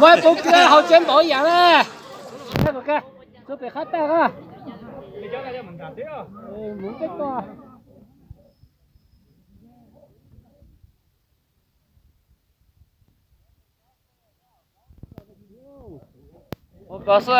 Muab puv kws haus tsev npaum yam na. Txug pem qab tag na. Mus peb tuaj. Ua koj xwb.